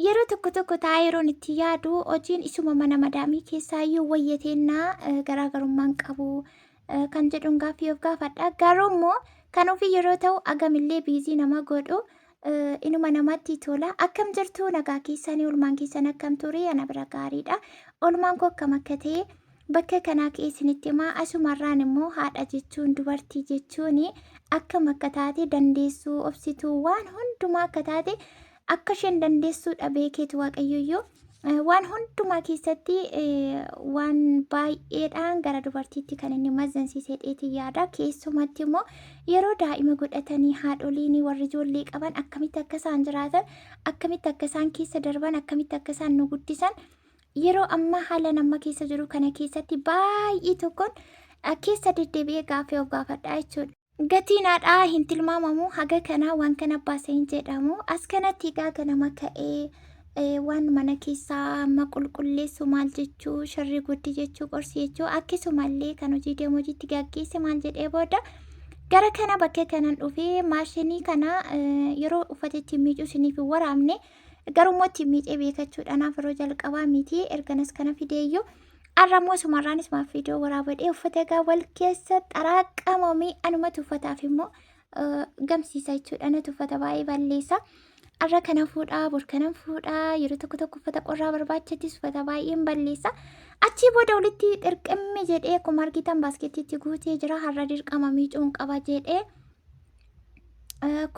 Yeroo tokko tokko taa'ee yeroon itti yaadu hojiin isuma mana madaamii keessaayyuu wayyateennaa garaagarummaan qabu kan jedhuun gaaffii of gaafadha. Garuu immoo kan ofii yeroo ta'u agamillee biizii nama godhu inuma namatti tola. Akkam jirtu nagaa keessanii oolmaan keessan akkam ture ana bira gaariidha. Oolmaan koo akkam akka ta'e bakka kanaa ka'ee isinitti himaa. Asumarraan immoo haadha jechuun dubartii jechuun akkam akka taate dandeessuu obsituu waan hundumaa akka taate akka isheen dandeessuudha beekeetu waaqayyoyyuu waan hundumaa keessatti waan baay'eedhaan gara dubartiitti kan inni mazansiisee dheetii yaada. Keessumatti immoo yeroo daa'ima godhatanii haadholiin warri ijoollee qaban akkamitti akka isaan jiraatan, akkamitti akka isaan keessa darban, akkamitti akka isaan nu guddisan yeroo ammaa haala nama keessa jiru kana keessatti baay'ee tokkoon keessa deddeebi'ee gaaffii of gaafadha jechuudha. Gatiin haadhaa hin tilmaamamu haga kanaa waan kana baasee hin jedhamu. As kanatti egaa ganama ka'ee waan mana keessaa amma qulqulleessu maal jechuu sharri guddi jechuu qorsi jechuu akkasumallee kan hojii deemu hojiitti gaggeesse maal jedhee booda gara kana bakka kanan dhufee maashinii kana yeroo uffata ittiin miicuu isiniif hin waraabne garuu immoo ittiin miicee beekachuudha naaf yeroo jalqabaa miti erganas kana fideeyyuu Har'a immoo sumarraanis maaf viidiyoo waraabadhee uffata egaa wal keessa xaraaqamamee anumatu uffataaf immoo gamsiisa jechuudha. Anatu uffata baay'ee balleessa. Har'a kana fuudhaa, bor kana fuudhaa, yeroo tokko tokko uffata qorraa barbaachattis uffata baay'een balleessa. Achii booda walitti xirqimme jedhee akkuma argitan baaskeettiitti guutee jira. Har'a dirqama miicuun qaba jedhee.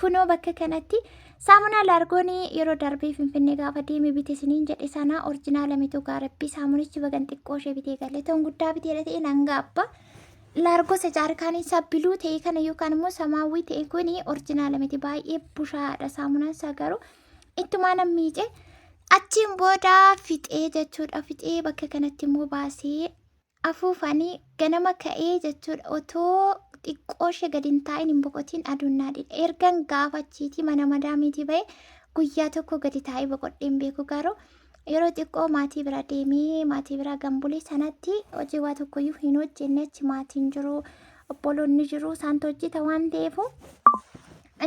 Kunoo bakka kanatti saamunaa laargoonii yeroo darbee Finfinnee gaafa deeme bite isiniin jedhe sana orjinaala miti gaarabbii saamunichi bagan xiqqoo ishee bitee galee ta'uun guddaa bitee ta'e nan gaabba. Laargoo isa jaarkaanii isaa biluu ta'e kana yookaan immoo samaawwii ta'e kuni orjinaala miti baay'ee bushaadha saamunaan isaa garuu ittumaa nan miice achiin booda fixee jechuudha fixee bakka kanatti immoo baasee afuufani ganama ka'ee jechuudha otoo xiqqooshee gadi hin taa'in hin boqotiin aduun naa dhidhe ergan gaafa achiitii mana madaamiitii ba'e guyyaa tokko gadi taa'ee boqodhee hin beeku garuu yeroo xiqqoo maatii bira deemee maatii bira gambule sanatti hojii waa tokkoyyuu hin hojjenne achi maatiin jiru obboloonni jiru isaantu hojjeta waan ta'eefu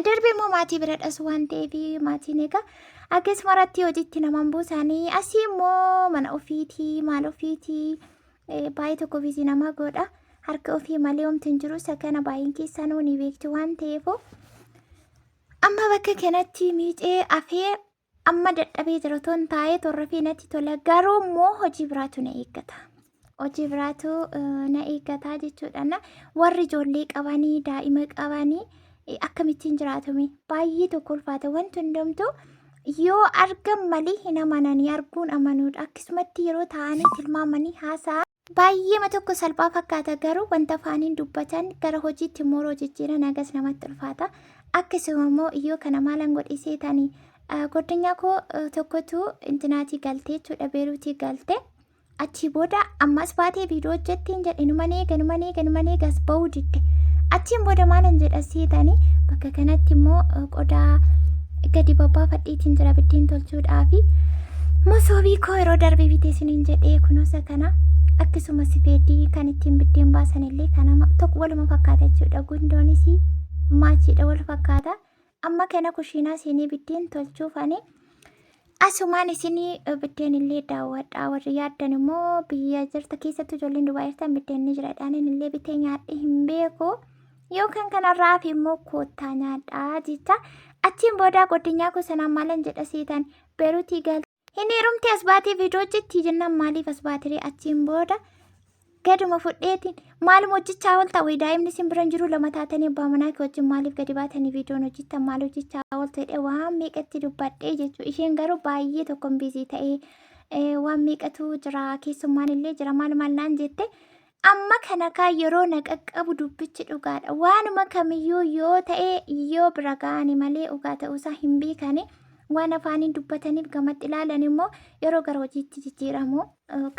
darbe immoo maatii bira dhasu waan ta'eef maatiin egaa akkasuma irratti hojiitti naman buusanii asii immoo mana ofiitii maal ofiitii baay'ee tokko biizii nama godha harka ofii malee homti hin jiru isa kana baay'een keessanuu ni beektu waan ta'eef amma bakka kanatti miicee afee amma dadhabee jira otoo hin taa'ee torrafee natti tola garuu immoo hojii biraatu na eeggata. Hojii biraatu na eeggata jechuudha. Na warri ijoollee qabanii daa'ima qabanii akkamittiin jiraatume baay'ee tokko ulfaata wanti hundumtuu yoo argan malee hin amananii arguun amanuudha. Akkasumatti yeroo taa'anii tilmaamanii haasa'an. Baay'eema tokko salphaa fakkaata garuu wanta afaaniin dubbatan gara hojiitti immoo yeroo jijjiiran hagas namatti ulfaata. Akkasuma immoo iyyoo kana maalan godhe seetanii goddanyaa koo tokkotu intinaatii galtee jechuudha beeruutii galte. Achii booda ammas baatee viidiyoo hojjettiin jedhe numan eega numan eega numan eega as ba'uu didde. Achiin booda maalan jedha seetanii bakka kanatti immoo qodaa gadi babbaafadheetiin jira biddeen tolchuudhaafi. Masoobii koo yeroo darbe bite isiniin jedhee kunuunsa kana akkasuma sifeeddii kan ittiin biddeen baasan illee kanama tokko waluma fakkaata jechuudha. Gundoonis maachiidha wal fakkaata. Amma kana kushiinaa seenee biddeen tolchuuf ani asumaan isinii biddeen illee daawwadha. Warri yaaddan immoo biyya jirta keessattuu ijoolleen Dubaay jirtan biddeen ni jira. Dhaanin illee bitee nyaadhee hin beeku. Yookaan kanarraa hafe immoo koottaa nyaadhaa jecha. Achiin booda godinyaa koo sanaan maalan jedha seetan Beeruutii galte. Hin heerumte as baatee viidiyoo hojjetti jennaan maaliif as baatiree achiin booda gaduma fudheetiin maaluma hojjechaa oolta wayi daa'imni isin bira hin jiru lama taatanii abbaa manaa kee wajjin maaliif gadi baatanii viidiyoon hojjettan maal hojjechaa ooltu jedhee waan meeqatti dubbadhee jechuudha. Isheen garuu baay'ee tokkoon biizii ta'ee waan meeqatu jira keessummaan illee jira maal maal naan jette Amma kana kaa yeroo na qaqqabu dubbichi dhugaadha. Waanuma kamiyyuu yoo ta'e yoo bira ga'ani malee dhugaa ta'uusaa hin beekani. Waan afaaniin dubbataniif gamatti ilaalan immoo yeroo gara hojiitti jijjiiramu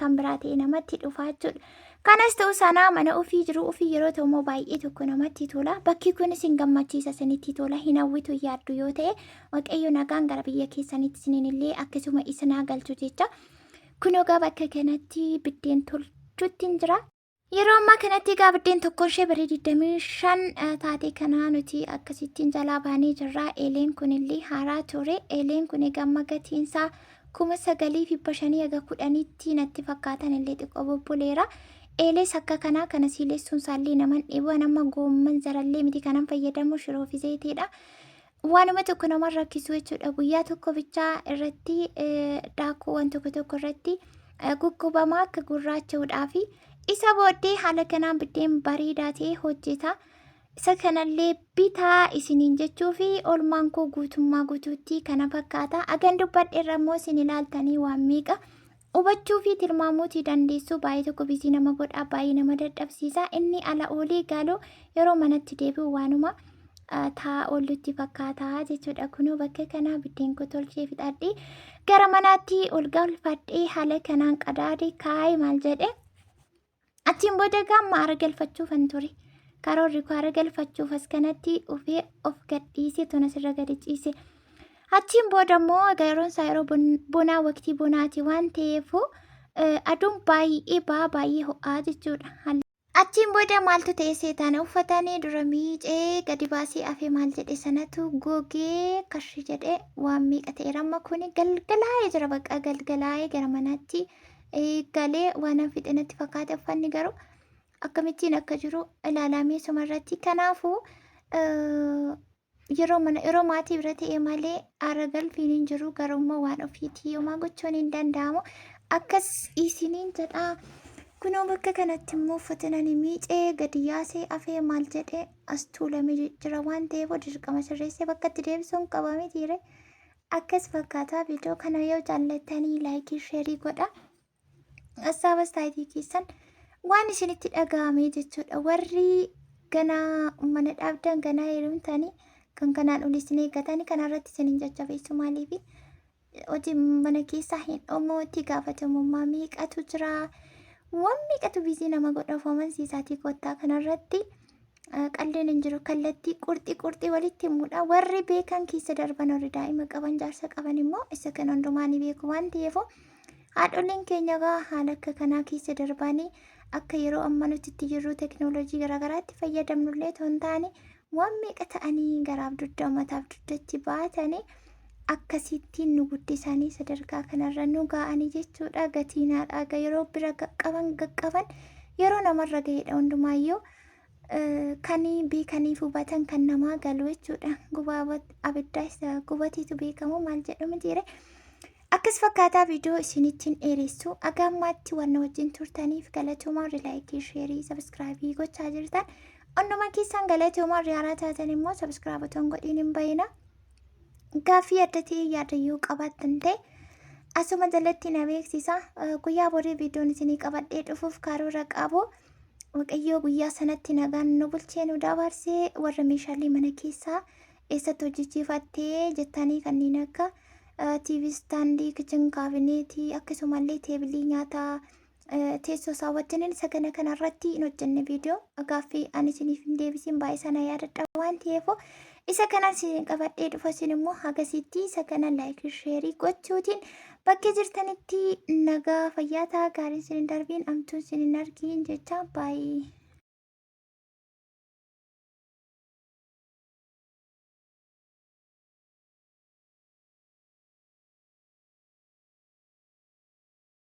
kan biraa ta'e namatti dhufa jechuudha. Kanas ta'u sanaa mana ofii jiru ofii yeroo ta'u immoo baay'ee tokko namatti tola. Bakki kunis hin gammachiisa isinitti tola hin hawwitu yaaddu yoo ta'e Waaqayyo nagaan gara biyya keessanitti isiniin illee akkasuma isin haa galchu jecha. Kunoo gaa bakka kanatti biddeen tolchuutti hin jira. Yeroo ammaa kanatti egaa biddeen tokkoon ishee birrii 25 taate kanaa nuti akkasittiin jalaa baanee jirra. Eeleen kunillee haaraa ture. Eeleen kun egaa amma gatiinsaa 9500 haga 10tti natti fakkaatan illee xiqqoo bubbuleera. Eelees akka kanaa kana siilessuun isaallee naman dhibu. Amma goomman zarallee miti kanan fayyadamu shiroo fi zayitiidha. Waanuma tokko nama rakkisu jechuudha. Guyyaa tokko bichaa irratti daakuuwwan tokko tokko irratti guggubamaa akka gurraacha'uudhaa fi isa booddee haala kanaan biddeen bareedaa ta'e hojjeta. Isa kanallee bitaa isiniin jechuu fi oolmaan koo guutummaa guutuutti kana fakkaata. Agan dubbadhe irra immoo isin ilaaltanii waan meeqa hubachuu fi tilmaamuutii dandeessu. Baay'ee tokko bizii nama godha, baay'ee nama dadhabsiisa. Inni ala oolee galu yeroo manatti deebi'u waanuma taa oollutti fakkaata jechuudha. Kunoo bakka kanaa biddeen koo tolchee fixadhee gara manaatti ol galfadhee haala kanaan qadaade kaa'ee maal jedhe. Achiin booda gaamma aara galfachuufan ture. Karoorri koo aara galfachuuf as kanatti dhufee of gadhiisee tona sirra gadi ciise. Achiin booda immoo egaa yeroon isaa yeroo bonaa waqtii bonaati waan ta'eef aduun baay'ee ba'aa baay'ee ho'aa jechuudha. Achiin booda maaltu ta'e seetaana uffatanii dura miicee gadi baasee afee maal jedhe sanatu gogee kashi jedhe waan meeqa ta'eera amma kuni galgalaa'ee jira bakka galgalaa'ee gara manaatti galee waan an fixe natti fakkaate uffanni garuu akkamittiin akka jiru ilaalamee suma irratti kanaafuu yeroo mana yeroo maatii bira ta'e malee aara galfiin hin jiru garuu immoo waan ofiitii homaa gochuun hin danda'amu akkas isiniin jedha. Kunoo bakka kanatti immoo uffata nani miicee gadi yaasee afee maal jedhee as tuulamee jira waan ta'eef dirqama sirreessee bakka itti deebisuun qaba mitiire. Akkas fakkaataa viidiyoo kana yoo jaallattanii laayikii sheerii godha. Hassaaba istaayitii keessan waan isinitti dhaga'ame jechuudha. Warri ganaa mana dhaabdan ganaa heerumtanii kan kanaan olii isin eeggatanii kanarratti isin hin jajjabeessu maaliifi hojii mana keessaa hin dhumu itti gaafatamummaa meeqatu jira waan meeqatu biizii nama godha of amansiisaatii kottaa kanarratti qalliin hin jiru kallattii qurxii qurxii walitti himuudha warri beekan keessa darban warri daa'ima qaban jaarsa qaban immoo isa kan hundumaa ni beeku waan ta'eef haadholiin keenya egaa haala akka kanaa keessa darbanii akka yeroo amma nuti itti jirru teknoolojii garaagaraatti fayyadamnullee otoo hin taane waan meeqa ta'anii garaaf dugda ummataaf dugdatti baatanii akkasittiin nu guddisanii sadarkaa kanarra nu ga'anii jechuudha. Gatiin haadhaa yeroo bira qaqqaban qaqqaban yeroo namarra ga'edha hundumaayyuu kan beekaniif hubatan kan namaa galu jechuudha. Gubaa abiddaa isa gubateetu beekamu maal jedhu mitiire. Akkas fakkaataa viidiyoo isinittiin dheeressu aga ammaatti waan na wajjin turtaniif galatoomaa warri laayikii, sheerii, sabiskiraabii gochaa jirtan. Onnuma keessan galatoomaa warri haaraa taatan immoo sabiskiraayib otoo hin godhiin hin bayina. Gaaffii adda ta'e yaada yoo qabaattan ta'e asuma jalatti na beeksisa. Guyyaa borii viidiyoon isinii qabadhee dhufuuf karoora qabu. Waaqayyoo guyyaa sanatti nagaan nu bulchee nu dabarsee warra meeshaalee mana keessaa eessatti hojjechiifattee jettanii kanneen akka TV istaandii, kichin kaabineetii akkasumallee teebilii nyaataa teessoo isaa wajjiniin isa kana kanarratti hin hojjenne viidiyoo gaaffii ani isiniif hin deebisiin baay'ee sana yaadadha waan ta'eef isa kana isin qabadhee dhufa isin immoo hagasitti isa kana laayikii sheerii gochuutiin bakkee jirtanitti nagaa fayyaa ta'a gaariin isin hin darbiin amtuun isin hin argiin jecha baay'ee.